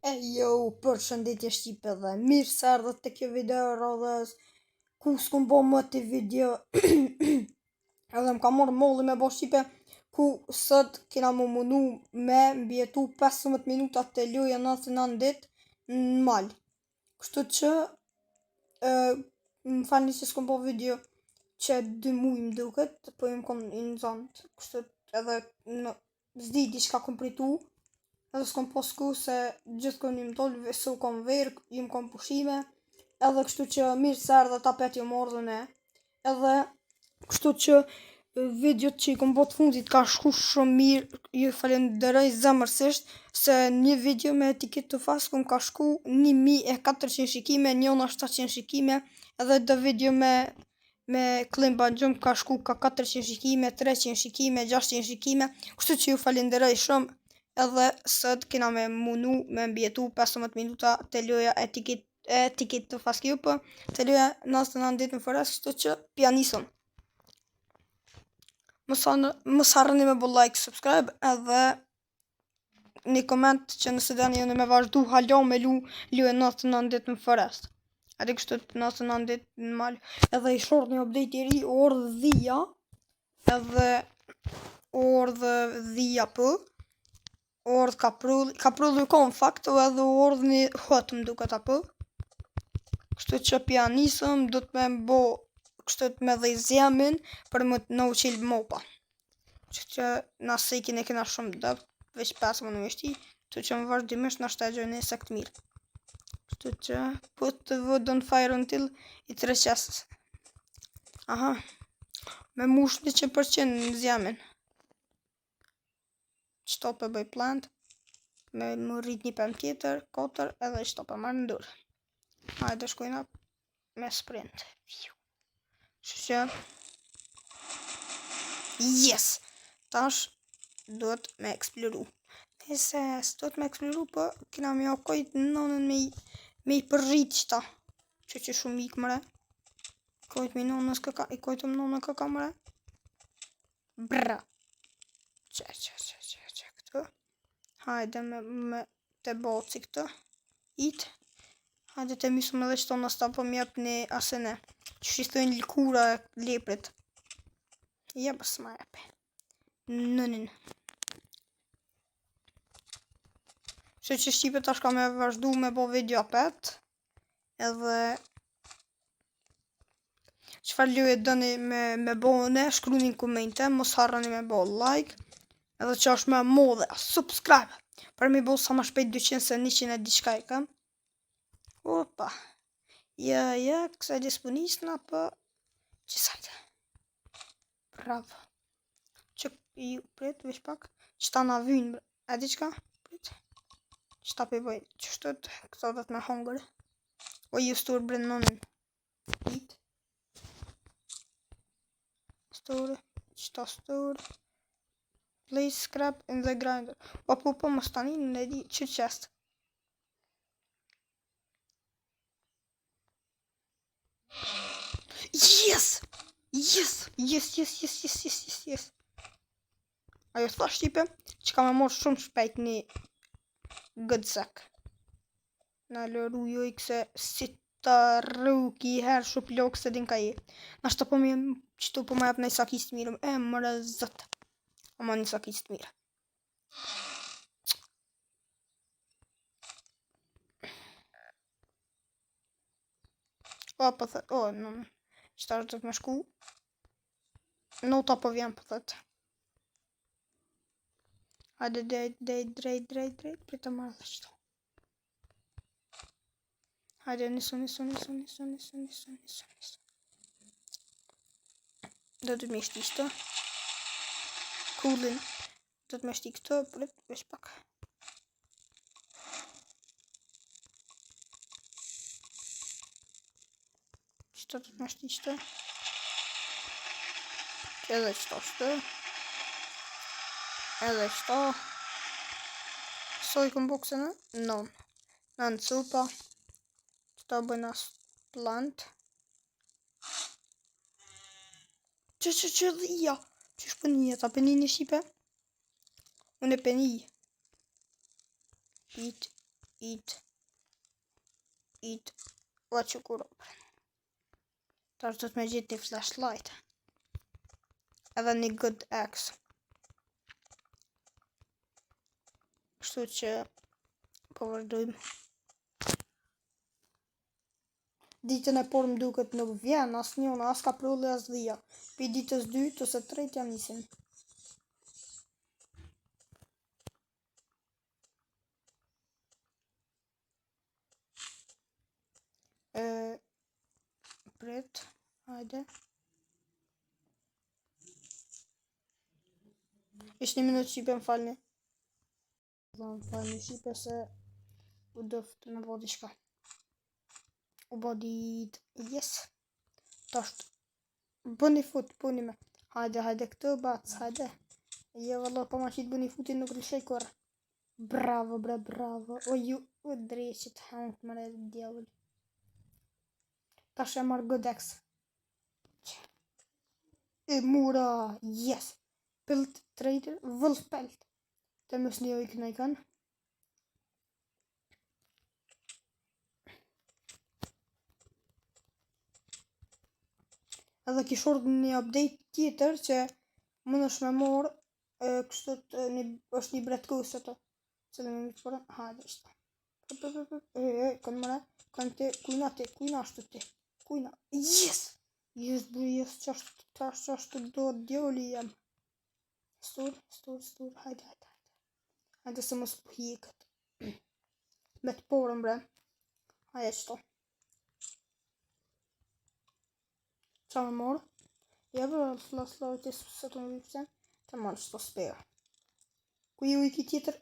E jo, përshëndetje shqipe dhe mirë se erdhët te kjo video e radhës ku s'kum bo më të video edhe më ka marrë molli me bo shqipe ku sot kena mu munu me mbjetu 15 minuta të loja 99 dit në mal kështu që e, më falni që s'kum bo video që dy muj më duket po jam kon i nxënë kështu edhe në s'di diçka kom pritu edhe s'kom pas ku se gjithkund jam dol se u kom verë, jam kom pushime edhe kështu që mirë se erdhët apet jam ardhur ne edhe kështu që videot që i kom bo të fundit ka shku shumë mirë ju falenderoj zemërsisht se një video me Ticket to Fast ka shku 1400 shikime, njëna 700 shikime edhe do video me me Climb and Jump ka shku ka 400 shikime, 300 shikime, 600 shikime, kështu që ju falenderoj shumë edhe sot kena me munu me mbjetu 15 minuta të loja e Ticket e Ticket to Fast po të loja 99 ditë në Forest, kështu që pja nisëm. Mos mos harroni me bo like, subscribe edhe një koment që nëse doni ju me vazhdu hala me lu luaj 99 ditë në Forest. Ati kështu të 99 ditë në mal. Edhe i short një update i ri, u ardhë dhia, edhe u ardhë dhia p, u ardhë kaprulli, kaprulli u ka në fakt, u edhe u ardhë një hot më duket apo. Kështu që pja nisëm, do të me bo kështu të me dhej zjamin për më të në u qil mopa. Kështu që na se i kene kena shumë dëp, veç 5 më në me shti, kështu që më vazhdimisht na shtë e gjojnë një sekt mirë. Kështu që put the wood on fire until it reaches. Aha. Me mush 100% në zjamin. Qëto për bëj plant. Me më rrit një pem tjetër, 4, edhe qëto për marrë në durë. Hajde shkojna me sprint. Kështu që Yes! Tash duhet me eksploru. Nëse s'duhet me eksploru, po kena me ja kojt nonën me i, me i përrit qëta. Që që shumë ikë mëre. Kojt mi nonës këka, i kojtëm nonën këka mëre. Bra. Që, që, që, që, që, këtu. Hajde me, me të boci këtë. It. Hajde të misëm edhe qëto nësta po m'jep një asene. Që shi thojnë lëkura e leprit. Ja, bës ma jepe. Nënin. Kështu që shqipe tash ka me vazhdu me bo video apet. Edhe çfarë loje doni me me bo ne, shkruani në komente, mos harroni me bo like. Edhe që është më modhe, subscribe. Për mi bo sa më shpejt 200 se 100 e diçka i kam. Opa. Ja, ja, kësaj disponisna, po qësajde. Bravo. Që ju prit, veç pak. Qëta na vynë, bre. A di çka? Prit. Qëta pe bëj? Qështu këto do të me hongër. O ju stur bre nonin. It. Stur. Qëta stur. Place scrap in the grinder. Po po po mos tani në di që chest. Yes! Yes! Yes, yes, yes, yes, yes, yes, yes. Ajo tha shqipe, që ka me morë shumë shpejt një good sack. Na lëru jo i këse si të rruki herë shu plok se din ka je. Na shto po më qëtu po më jap një sakicë të mirë, e mërë zot. Ama një sakicë të mirë. O, po thët, o, no, që tash do të me shku. Nota po vjen, po thët. Hajde, drejt, drejt, drejt, drejt, drejt, për të marrë dhe qëto. Hajde, nisu, nisu, nisu, nisu, nisu, nisu, nisu, nisu. Do të me shti qëto. Kullin. Do të me shti këto, prit, veç pak. Qëto do të me shti qëto. Edhe qëto qëto. Edhe qëto. Soj kom boksën e? Non. Nan cupa. Qëto bëjna plant. Që që që dhia? Që shpënija? Ta pëni një shqipe? Unë e pëni. It. Eat. Eat. Ua që kuro. Tash do të me gjetë një flashlight. Edhe një good axe. Kështu që po vazhdojmë. Ditën e parë më duket nuk vjen as njëna, as kaprolli, as dhia. Pi ditës dytë ose tretë ja nisin. E, prit, hajde. Ish një minutë shqipe më falni. Më falni shqipe se u dëft me bo diçka. U bo dit, yes. Tash, bëni fut, bëni me. Hajde, hajde këtë, bac, hajde. Jo, valla, pa ma qitë bëni futin, nuk lëshoj kurrë. Bravo, bre, bravo. O ju, o dreqit, hangët më re djallë. Tash e marr good axe. E mura, yes. Pelt trader, wolf pelt. Të mos një ujk në ikon. Edhe kish ardhur një update tjetër që mund është me morë kështu të, një, është një bretkosë ato. Cëllë me të përën, hajde ishte. E, e, kënë mëre, kënë ti, kujna ti, kujna ashtu ti, kujna, yes! Yes, bre, yes, qashtu, tash, qashtu do djali jem. Stur, stur, stur, hajde, hajde, hajde. Hajde se mos po hjeket. Me të porën, bre. Hajde qëto. Qa me morë? Ja, bre, flashlight, së të më vipse. Të marrë qëto spear. Ku ju i ki tjetër?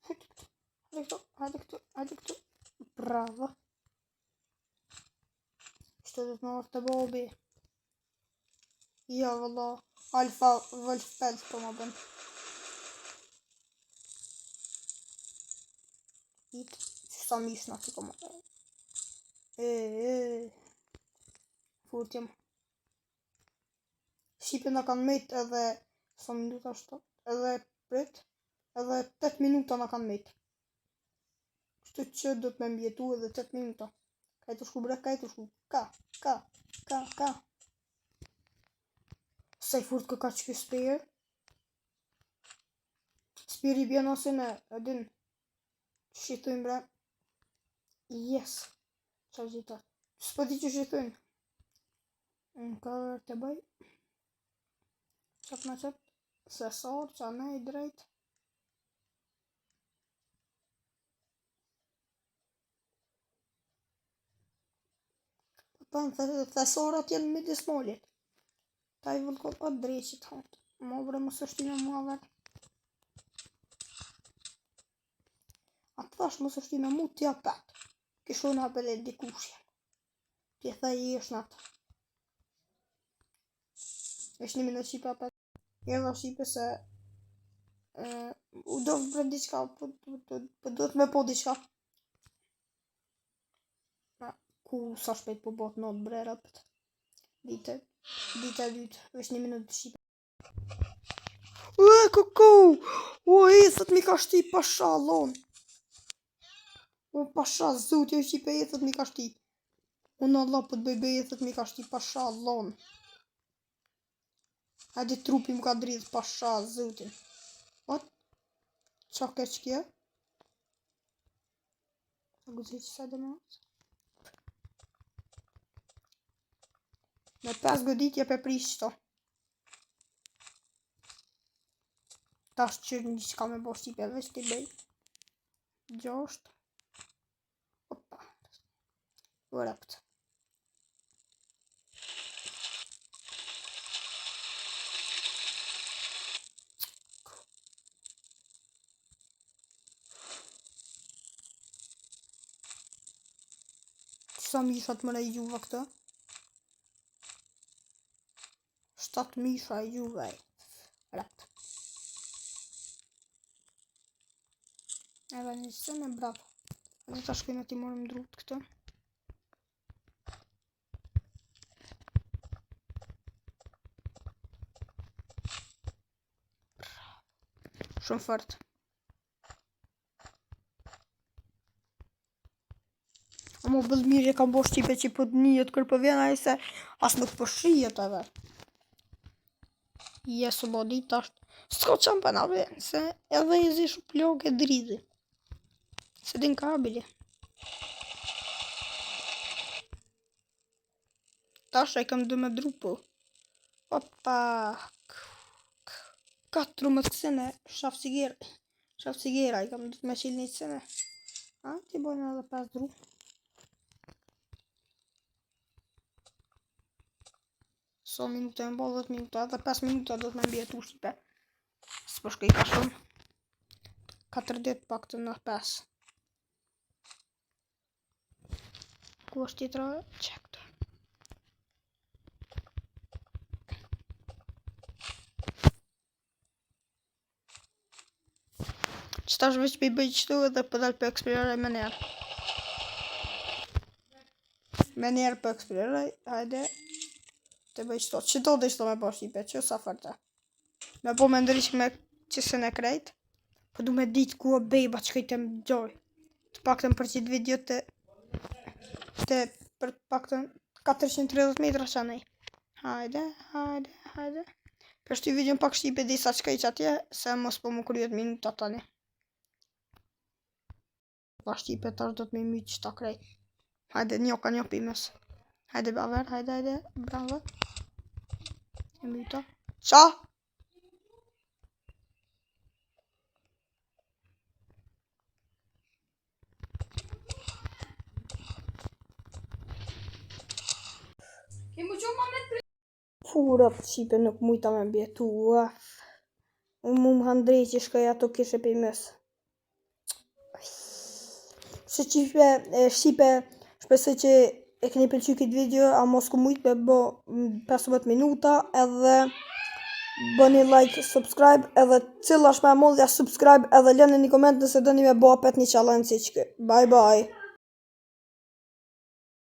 Hajde këtu, hajde këtu, hajde këtu. Bravo. Qëto do të marrë të bobi. Ja, vëlla. Alfa Wolf Pelt po më bën. It, sa mish na të më. E, e. Furt jam. Shqipe na kanë met edhe sa minuta shto, edhe prit, edhe 8 minuta na kanë met. Kështu që do të me mbjetu edhe 8 minuta. Ka i të shku bre, ka i të shku. Ka, ka, ka, ka. Sa i furt kë ka që ky spear? Spear i bjen ose në, e din. Që i thujnë bre? Yes. Qa gjitha? S'po di që i thujnë. Në kërë të bëj. Qëtë me qëtë. Se sorë, qa ne i drejt. Po thënë, thesorat janë midis molit. Ta i vëllkon o dreqit hot. Mo bre mos është me mua ver. A të thash mos është me mu ti apet. Kishona apet e dikush jam. Ti e tha i është natë. Është një minutë shqipe apet. Erdha shqipe se e, u do bre diçka, po, po, po, po duhet me po diçka. Na, ku sa shpejt po bot not bre rëpët. Dite, dita e dytë, veç një minutë shqipe. Ue, kuku! O, ethët mi ka shti pasha, lon. O, pasha, zoti, o shqipe, ethët mi ka shti. Unë Allah po të bëj bëj ethët mi ka shti pasha, lon. Hajde trupi më ka dridh pasha, zotin. What? Qa keq kjo? A guxoj që sa dhe më Me 5 goditje pe prish qëto. Tash që një qka me bo shqipe, veç ti bëj. Gjosht. Opa. U rëpt. Sa mishat më i gjuva këtë? 7 misha i gjuva e. Rëpt. Edhe një sene, bravo. Edhe ta shkojmë t'i morëm drut këtë. Shumë fort. Amo bëll mirë e kam bo shqipe që po të njët kër po vjen ai se as nuk po shihet edhe. Jesu bo dit tash. S'ka qan pa na vjen, se edhe i zi shumë plogë e dridhi. Se din ka bile. Tash e kam dë me dru po. Opa. 14 kësene, shaf ciger. Shaf cigera, i kam dë me qilë një kësene. A, ti bojnë edhe 5 dru. So minuta e mbo 10 minuta, edhe 5 minuta do të me mbjetu shqipe. S'po shkoj ka shumë. 4 ditë pak të në 5. Ku është tjetra? Që këto? Që tash veç për i bëj qëtu edhe për dal për eksploroj me njerë. Me njerë për eksploroj, hajde. Të bëj qëto. Qëto dhe qëto me po shqipe, që sa fërte. Me po me ndryq me qësën e krejt. Po du me dit ku o beba që kajtë më gjoj. Të paktën për qitë video të... Të për të paktën 430 metra që nej. Hajde, hajde, hajde. Për shty video pak shqipe disa që kajtë atje, se mos po më kryet minuta tani. Pa shqipe tash do të më mytë qëta krejt. Hajde, një ka një pimës. Hajde, baver, hajde, hajde, bravo. E myta. Qa? Kemi që ma me të Fura për shqipe nuk mujta me mbjetu. ua. Unë mu më handrej që shkoj ato kishe pimës. Se shqipe, e, shqipe, shpresoj që e keni pëlqy këtë video, a mos ku mujt me bo 15 minuta, edhe bëni like, subscribe, edhe cila është më e madhja subscribe, edhe lëni një koment nëse doni me bo apet një challenge si që kë. Bye bye.